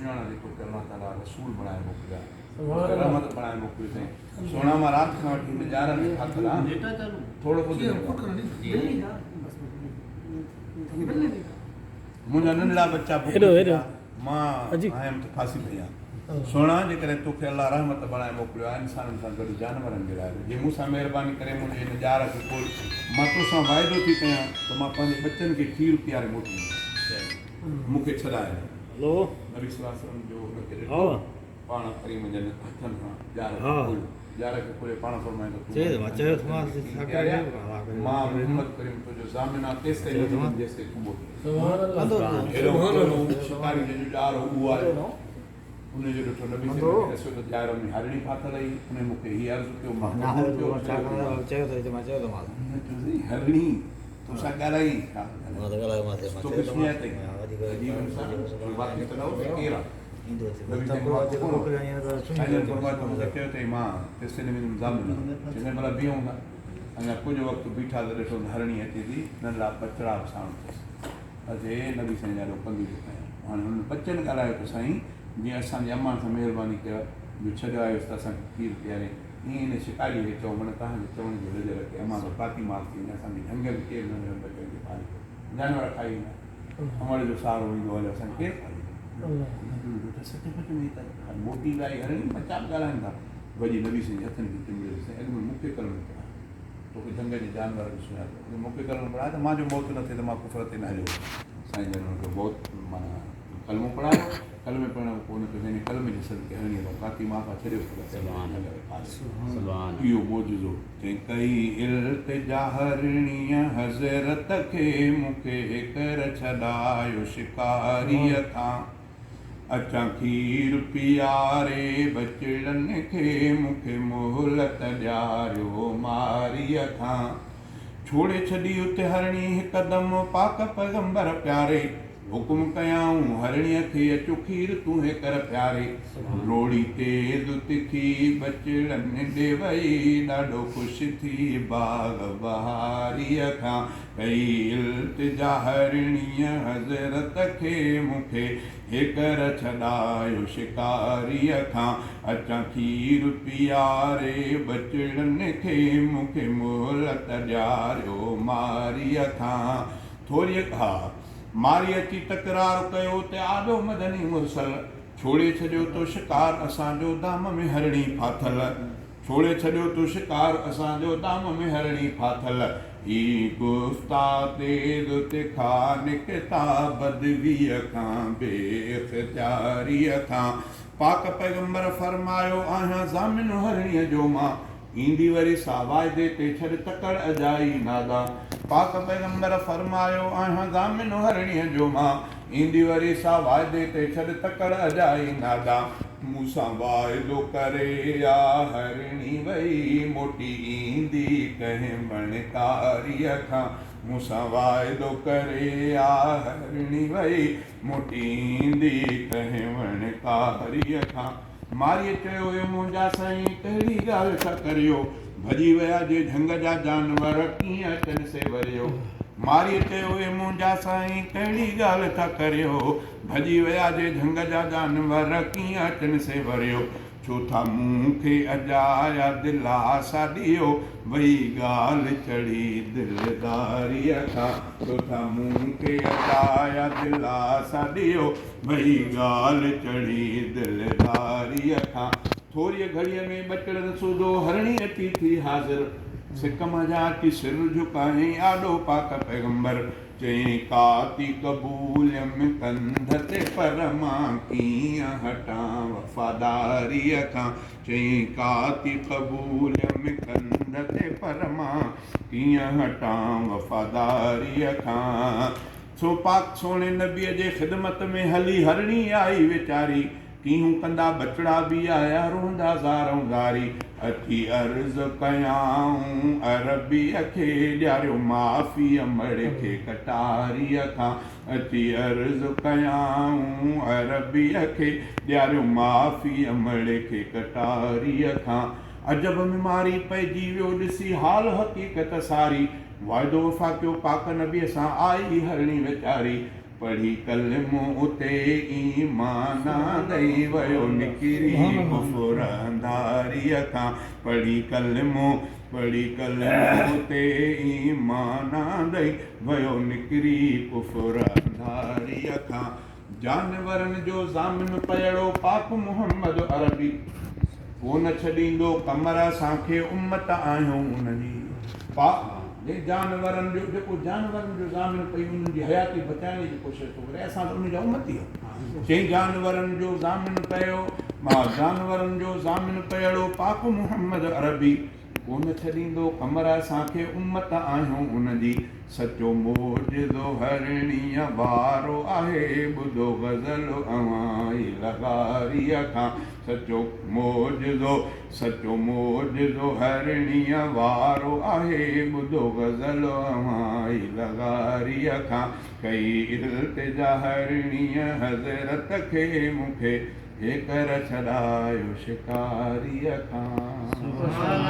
سڃاڻان ٿي توکي الله تعاليٰ رسول بڻائي موڪليو آهي، توکي رحمت بڻائي موڪليو اٿئي. سهڻا مان رات کان وٺي هن ڄار ۾ ڦاٿل آهيان. ٿورو ٻڌ منهنجا ننڍڙا ٻچا بک ٿيا، مان آيم ته ڦاسي پئي آهيان. سهڻا جيڪڏهن توکي الله رحمت بڻائي موڪليو آهي انسانن سان گڏ جانورن جي لاء به، جي مون سان مهرباني ڪري منهنجي هن ڄار کي کول، مان توسان واعدو ٿي ڪيان ته مان پنهنجي ٻچن کي کير پياري موٽي ايندس. مون کي ڇڏائي نه. نبي صلي الله عليه وسلم جو هن کي ڏٺو، پاڻ ڪريم جن هٿن سان ڄار کي کوليو. ڄار کي کولي پاڻ فرمايو ته تون منهنجي ٻچن کي کير پياريا، مان محمد ڪريم تنهنجو ضامن آهيان تيستائين نه ويندم جيستائين تون موٽي نه اچين. هيڏو شڪاري جنهن جو ڄار هو اهو آيو. ان جو ڏٺو نبي سائين کي ڏسيو ته ڄار ۾ هرڻي ڦاٿل هئي. انهي مون کي هي عرض ڪيو، مان قبول ڪيو، ڇڏيو ٿي مان. هن چيو سائين هرڻي توسان ڳالهائي ڇا؟ توکي سڃاتئي؟ عجيب انسان، ڪو واقف ته نه هو ته ڪير آ؟ نبي سائين واقف ڪونه هو. سائين جن فرمايو ته مون کي چيو اٿئي مان تيستائين نه ويندم ضامن آ. چيائين ڀلا بيهون ٿا. اڃا ڪجهه وقت بيٺا ته ڏٺو ته هرڻي اچي ٿي، ننڍڙا ٻچڙا به ساڻ اٿس. اچي نبي سائين جي آڏو ڪنڌ جهڪايائون. هاڻي هنن ٻچن ڳالهايو ته سائين جيئن اسان جي امان سان مهرباني ڪيو جو ڇڏايوس ته اسان کي کير پياري، ائين ان شڪاريء کي چئو من توهان جي چوڻ جي لڄ رکي امان سان ڪاتي معاف ٿي وڃي اسان کي جهنگ ۾ ڪير ننڍڙن ٻچن کي پالي جانور کائي ويندا امڙ جو سهارو ايندو هليو اسان کي ڪير پاليندو. نبي ٻڌو ته سچ پچ ۾ ته موٽي ويا هرڻي ٻچا به ڳالهائن ٿا. ڀڄي نبي سائين جي هٿن کي چنبڙيو سائين اڳ ۾ مون کي ڪلمو پڙهاء توکي جهنگ جي جانورن سڃاتو اڳ ۾ مون کي ڪلمو پڙهاء ته مان جو موت نه ٿئي ته مان ڪفر تي نه هليو وڃان. سائين جن هن کي موت معنيٰ ڪلمو پڙهايو. ڪلمي پڙهڻ کان پوء هن چيو سائين هن ڪلمي جي صدقي هرڻيء تان ڪاتي معاف آ ڇڏيو ته بس اهو معجزو. چئين ڪئي التجا هرڻيء حضرت کي مون کي هيڪر ڇڏايو شڪاريء کان اچان کير پياري ٻچڙن کي مون کي مهلت ڏياريو ماريء کان ڇوڙي ڇڏي اتي هرڻي هڪدم پاڪ پيغمبر پياري حڪم ڪيائون هرڻيء کي اچو کير تون هيڪر پياري. ڊوڙي تيز تکي ٻچڙن ڏي وئي ڏاڍو خوش ٿي باغ بهاريء کان ڪئي التجا هرڻيء حضرت کي مون کي هيڪر ڇڏايو شڪاريء کان اچان کير پياري ٻچڙن کي مون کي مهلت ڏياريو ماريء کان ٿوريء ها ماري اچي تڪرار ڪيو ته آڏو مدني مرسل، ڇوڙي ڇڏيو تو شڪار اسان جو دام ۾ هرڻي ڦاٿل، ڇوڙي ڇڏيو تو شڪار اسان جو دام ۾ هرڻي ڦاٿل، هي گفتا تيز تکا نڪتا بدويء کان بي اختياريء کان، پاڪ پيغمبر فرمايو آهيان ضامن هرڻيء جو مان، ايندي وري سا واعدي تي ڇڏ تڪڙ اجائي نادان. پاڪ پيغمبر فرمايو آهيان ضامن هرڻيء جو مان. ايندي وري سا واعدي تي ڇڏ تڪڙ اجائي نادان. مون سان واعدو ڪري آ هرڻي وئي موٽي ايندي ڪنهن وڻڪاريء کان. مون سان واعدو ڪري آ هرڻي وئي موٽي ايندي ڪنهن وڻڪاريء کان. مارئيء چيو، اي منهنجا سائين، ڪهڙي ڳالهه ٿا ڪريو؟ ڀڄي ويا جي جهنگ جا جانور، ڪيئن اچن سي وريو؟ مارئيء چيو، اي منهنجا سائين، ڪهڙي ڳالهه ٿا ڪريو؟ ڀڄي ويا جي جهنگ جا جانور، ڪيئن اچن سي وريو؟ ڇو ٿا مون کي اجايا دلاسا ڏيو؟ وئي ڳالهه چڙهي دلداريء کان، ڇو ٿا مون کي اجايا دلاسا ڏيو؟ وئي ڳالهه چڙهي دلداريء کان. ٿوريء گهڙيء ۾ ٻچڙن سوڌو هرڻي اچي ٿي حاضر. سڪ منجهان اچي سر جهڪايائين آڏو پاڪ پيغمبر. چيائين ڪاتي قبوليم ڪنڌ تي پر مان ڪيئن هٽان وفاداريء کان. چيائين ڪاتي قبوليم ڪنڌ تي پر مان ڪيئن هٽان وفاداريء کان. سو پاڪ سهڻي نبيء جي خدمت ۾ هلي هرڻي آئي ويچاري، ڪيهون ڪندا ٻچڙا به آيا روئندا زارئون زاري، اچي عرض ڪيائون عربيء کي ڏياريو معافي امڙ کي ڪٽاريء کان، اچي عرض ڪيائون عربيء کي ڏياريو معافي امڙ کي ڪٽاريء کان، عجب ۾ ماري پئجي ويو ڏسي حال حقيقت ساري، واعدو وفا ڪيو پاڪ نبيء سان آئي هرڻي ويچاري. پڙهي ڪلمو اتي ايمان آندئي ويو نڪري ڪفر انڌاريء کان پڙهي ڪلمو پڙهي ڪلمو اتي ايمان آندئي ويو نڪري ڪفر انڌاريء کان جانورن جو ضامن پيئڙو پاڪ محمد عربي ڪونه ڇڏيندو قمر اسان کي امت آهيون ان جي پا جي جانورن جو جيڪو جانورن جو ضامن پئي انهن جي حياتي بچائڻ جي ڪوشش ٿو ڪري اسان ته ان جا امتي آهيون چئي جانورن جو ضامن پيو ما جانورن جو ضامن پيئڙو پاڪ محمد عربي ڪونه ڇڏيندو قمر اسان کي امت آهيون ان جي سچو معجزو هرڻيء وارو آهي ٻڌو غزل اوهان ئي لغاريء کان سچو معجزو سچو معجزو هرڻيء وارو آهي ٻڌو غزل اوهان ئي لغاريء کان ڪئي التجا هرڻيء حضرت کي مون کي هيڪر ڇڏايو شڪاريء کان.